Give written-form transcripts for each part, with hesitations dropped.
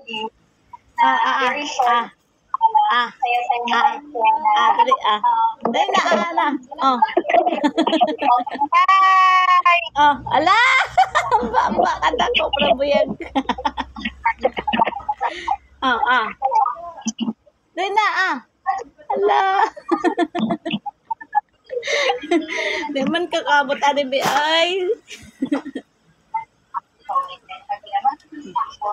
Ah, ah, ah. Very short. Ah, ah. Saya-saya na Ah. Ah, dali, ah. Dali na, ah, ah, na. Oh. Bye! Oh, ala! Amba, amba, kada ko, prabuyag. Oh, ah. Dali na, ah. Ala. Di man kakabot, ani, bi, ay.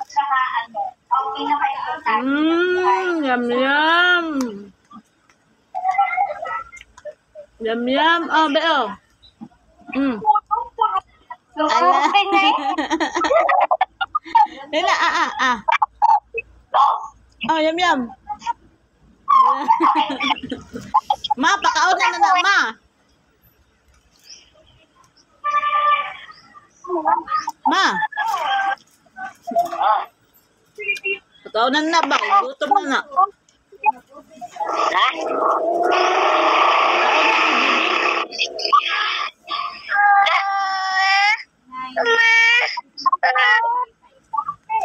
Saka ano, ang pinaka-importante Yum, yum. Yum, yum. Oh, be, oh. Ala. Lusupin na eh. Dali na, ah, ah, ah. Oh, yum, yum. Ma, pakaon na na na, ma. Ma. Pakaon na na ba? Gutom na na. Ha? Pakaon na ni Bibi.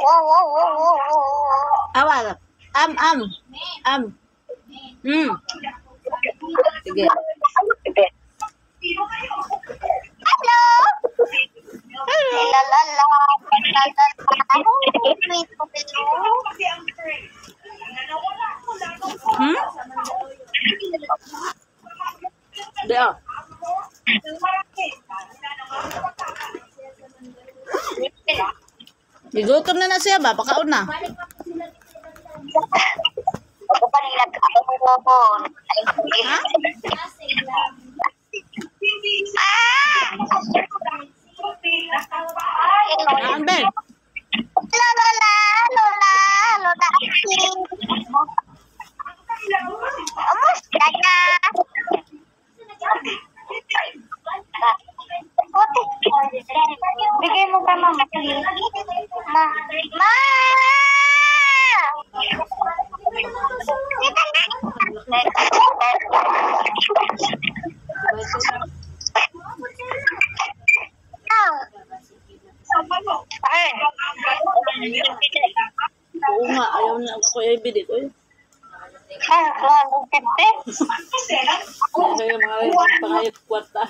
Wow, wow, wow, wow, wow. Awa. Am, am. Am. Sige. Hello! Hello. La la la la la la. Wait, wait. Di oh. Gigutom na na siya ba? Pakaon na. Ako pa rin nagkakaroon. Ha? Ah! Kaon, Ben. La la la, lola, lola. Kamusta na? Bigay mo ba, mama? Ma! Ma! Ay. Oo nga, ayaw na ako ibili ko. Eh. Ay, 150. Kaya mga pangayot kwarta.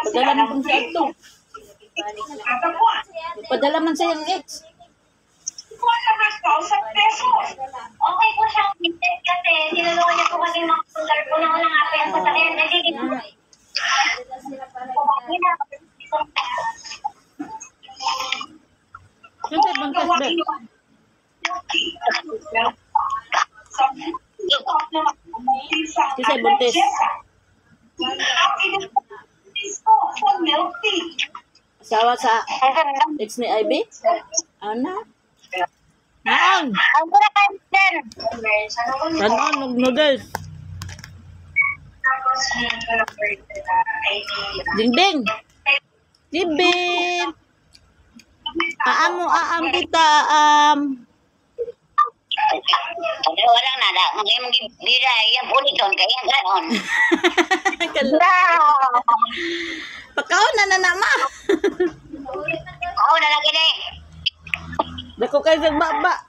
Padala man kung sa ito. Padala man sa iyang ex. Okay po siyang business kasi tinulungan niya po kami mga solar. Unang-una nga po yung sasakyan. Nagiging Siyempre, bangkas ba? Kasi buntis. Asawa sa Ang ganda. ex ni Ivy? Ana? Naon? Ang ganda kayo din. Kanon, og noodles. Dingbing! Dingbing! Aam mo, aam kita, aam. Wala na na. Ang iyong bira, iyang uliton, kaya ganon. Pagkaon na na na, ma. Oo, nalagi na eh. Dako kayo sa baba.